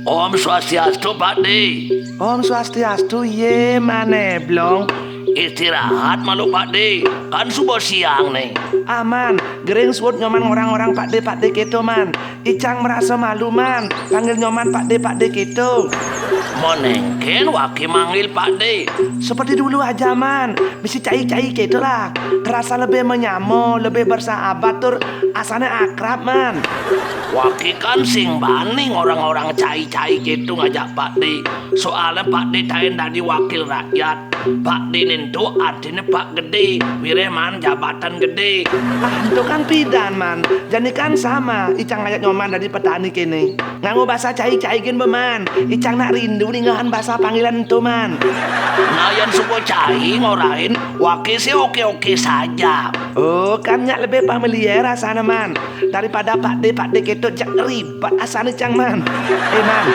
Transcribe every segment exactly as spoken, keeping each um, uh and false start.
Om Swastiastu, Pakde. Om Swastiastu, yé mané blong. Istirahat malu, Pakde. Kan suba siang né. Aman, gering suud Nyoman ngorang-ngorang Pakde, Pakde kéto, Man. Icang marasa malu, Man, panggil Nyoman Pakde, Pakde kéto. Mon éngkén Waki manggil Pakde? Seperti dulu aja, Man. Misi cai-cai kéto lah. Terasa lebih menyamo, lebih bersahabat, tur asané akrab, Man. Waki kan sing bani ngorang-ngorang cai-cai kéto ngajak Pakde. Soalné Pakde taén dadi wakil rakyat. Pakde né ento artiné Pak Gedé, wiréh, Man, jabatan gedé. Ah, ento kan pidan, Man. Jani kan sama, icang ngajak Nyoman dadi petani kéné. Nganggo basa cai-cai gén bé, Man. Icang nak rindu ningehan basa panggilan ento, Man. Nah, yén suba cai ngorahin, Waki sih oké-oké saja. Oh, kan nyak lebih familiar rasané, Man. Daripada Pakde, Pakde kéto, jak ribet asané, Cang, Man. Eh, Man.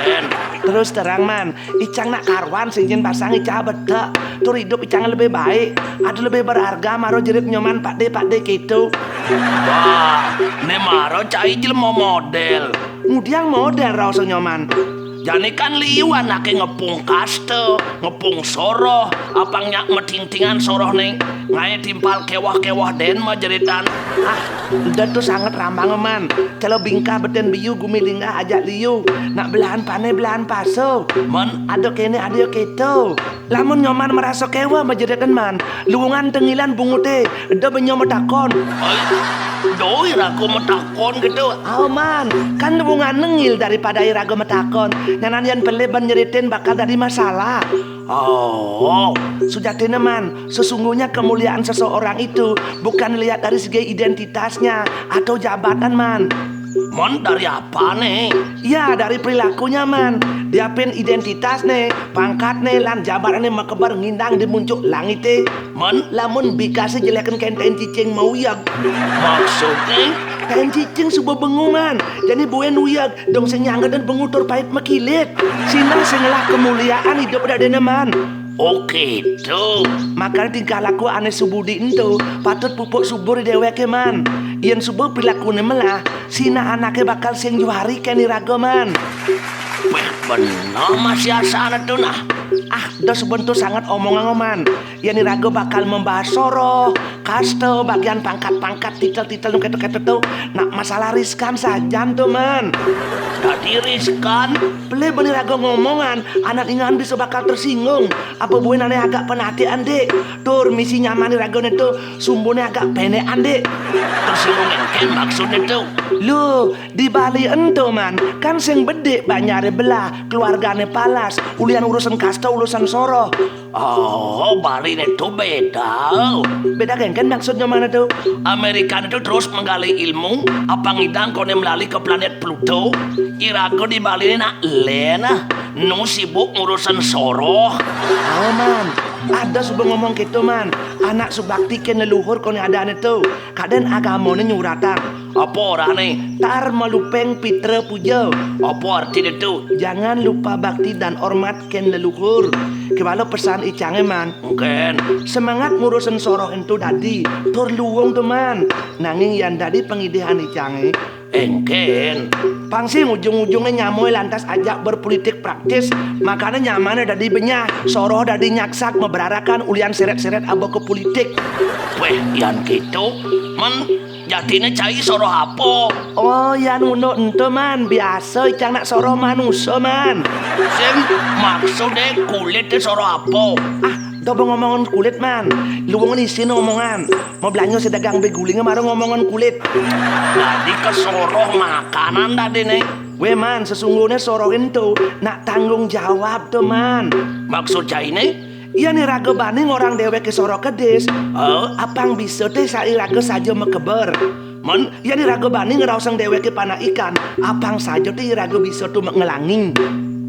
Kén. Terus terang, Man, icang nak karuan sing jén basang icang betek. Tur idup icang lebih baik. Ada lebih berharga maro jerit Nyoman Pakde, Pakde kéto. Wah, né maro cai jelema modél. Ngudiang modél raos Nyoman. Jani kan liu anaké ngepung kasta, ngepung soroh, apang nyak matingtingan sorohné, ngaé timpal kéweh-kéweh dén majeritan. Ah, ento to sanget rambang, Man. Calo bingkah betén biu gumi linggah ajak liu. Nak belahan pané belahan paso. Mén ada kéné ada kéto. Lamun Nyoman marasa kéweh majeritné, Man, luungan tengilan bunguté, eda bé nyo matakon. Ai, da iraga matakon kéto. Ao, Man, kan luungan nengil daripada iraga matakon. Nyanan yén pelih ban nyeritain bakal dadi masalah. Oh, sujatiné, Man, sesungguhnya kemuliaan seseorang itu bukan dilihat dari segi identitasnya atau jabatan, Man. Mén dari apané? Ya, dari perilakunya, Man. Diapin identitasné, pangkatné, lan jabatanné makeber ngindang di muncuk langité. Mén lamun bikasé jelékan kén taén cicing mauyeg. Maksudné? Taén cicing suba bengu, Man. Jani buin uyeg, dong sing nyanggetin bengu tur pait makilit. Sinah sing ngelah kemuliaan idup dadéné, Man. Oh, kéto. Makané tingkah laku ané subudi ento patut pupuk subur di déwéké, Man. Yén suba pilakuné melah, sina anaké bakal sing juari kén iraga, Man. Wéh, bener masih asana to nah. Ah, da suba ento sanget omongan, Man. Yén iraga bakal membahas soroh, kasta, bagian pangkat-pangkat, titel-titel nu kéto-kéto to, nak masalah riskan sajan to, Man. Dadi riskan? Pelih bani raga ngomongan, anak ningan bisa bakal tersinggung. Apa buin ané agak penatian, Dik? Tur misi nyaman ragané to, sumbuné agak pendékan, Dik. Tersinggung engkén maksudné to? Loh, di Bali ento, Man, kan sing bedik banjaré belah, keluargané palas, ulian urusan kasta, urusan soroh. Oh, Baliné to béda. Béda kénkén maksudné, Man, to? Amérikané to terus menggali ilmu, apang idang koné melali ke planet Pluto. Iraga di Baliné nak lén, ah. Nu sibuk ngurusan soroh. Oh, Man, ada suba ngomong kéto, Man. Anak subakti kén leluhur koné adané to. Kadén agamané nyuratang. Apa orané? Tar malupeng pitra puja. Apa artiné to? Jangan lupa bakti dan hormat kén leluhur. Kéwala pesan icangé, Man. Engkén. Semangat ngurusin soroh ento dadi, tur luung to, Man. Nanging yan dadi pangidihan icangé, engkén. Pang sing ujung-ujungé nyamué lantas ajak berpolitik praktis, makané nyamané dadi benyah, soroh dadi nyaksak mabrarakan ulian seret-seret aba ka politik. Wéh, yan kéto, Men, jatiné cai soroh apa? Oh, yan unduk ento, Man, biasa icang nak soroh manusa, Man. Sing, maksudé kulité soroh apa? Ah, coba ngomongan kulit, Man. Luungan isina omongan. Mau belanja si dagang begulingé mara ngomongan kulit. Dadi ka soroh makanan dadiné. Wéh, Man, sesungguhné soroh ento nak tanggung jawab to, Man. Maksud cainé? Yén iraga bani ngorang déwéké soroh kedis, oh, apang bisa té sa iraga saja makeber. Men, yén iraga bani ngraosang déwéké panak ikan, apang saja té iraga bisa to ngelangi.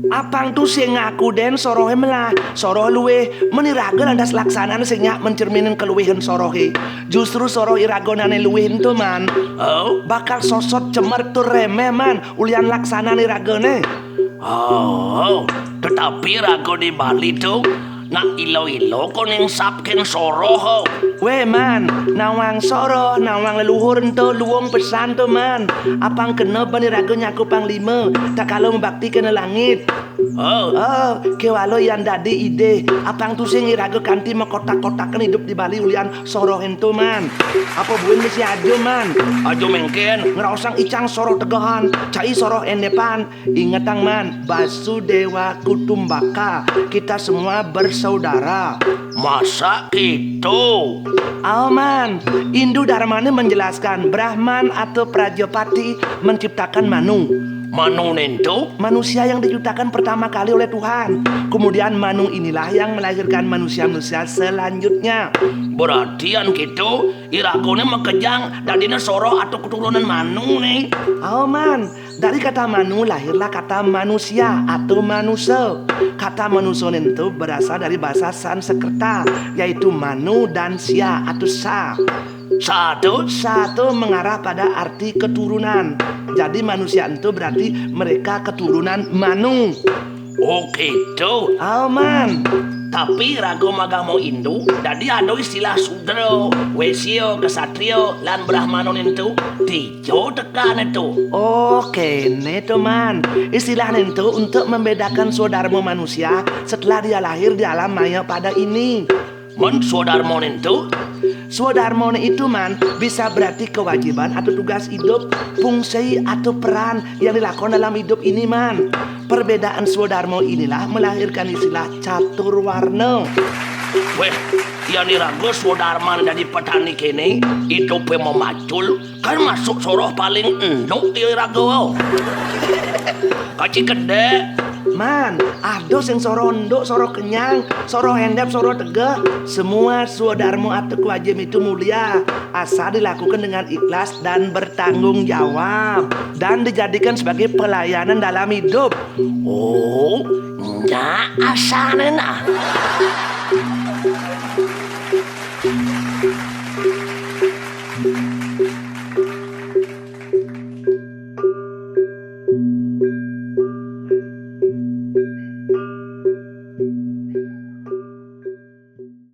Apang to sing ngaku dén sorohé melah, soroh luih, men iraga lantas laksanané sing nyak mencerminin keluihan sorohé. Justru soroh iragané ané luih ento, Man. Oh, bakal sosot cemer tur reméh, Man, ulian laksanan iragané. Oh, tetapi raga di Bali to, nak ila-ila koné ningsapkén soroh. Wéh, Man, nawang soroh, nawang leluhur ento luung pesan to, Man. Apang kena bani raga nyakupang lima, tak kala mabakti kén langit. Oh. Oh, kéwala yan dadi idih, apang tusing iraga kanti makotak-kotakan idup di Bali ulian soroh ento, Man. Apa buin misi aja, Man? Aja méngkén. Ngraosang icang soroh tegehan, cai soroh éndépan. Ingetang, Man, Basudéwa Kutumbaka, kita semua bersaudara. Masa kéto? Ao, Man, Hindu Dharmané menjelaskan Brahman atau Prajapati menciptakan Manu. Manu nénto? Manusia yang diciptakan pertama kali oleh Tuhan. Kemudian Manu inilah yang melahirkan manusia-manusia selanjutnya. Berarti yan kéto, iragané makejang dadiné soroh atau keturunan Manu né. Ao, Man, dari kata Manu lahirlah kata manusia atau manusa. Kata manusa nénto berasal dari bahasa Sanskerta, yaitu Manu dan Sia atau Sa. Sa to? Sa to mengarah pada arti keturunan. Jadi manusia ento berarti mereka keturunan Manu. Oh, kéto. Ao, Man. Tapi raga magama Hindu, dadi ada istilah Sudra, Wesya, Ksatria, lan Brahmana nénto. Dija tekané to? Oh, kéné to, Man. Istilah nénto untuk membedakan swadarma manusia setelah dia lahir di alam maya pada ini. Men, swadarma nénto? Swadarma itu, Man, bisa berarti kewajiban atau tugas hidup, fungsi atau peran yang dilakukan dalam hidup ini, Man. Perbedaan swadarma inilah melahirkan istilah catur warna. Wéh, yan iraga swadarma dadi petani kéné, idupé mamacul, kan masuk soroh paling enduk di iraga. Kaci kedék. Man, ada sing soroh enduk, soroh kenyang, soroh éndép, soroh tegeh. Semua swadarma atau kewajiban itu mulia, asal dilakukan dengan ikhlas dan bertanggung jawab, dan dijadikan sebagai pelayanan dalam hidup. Oh, nya asané nah.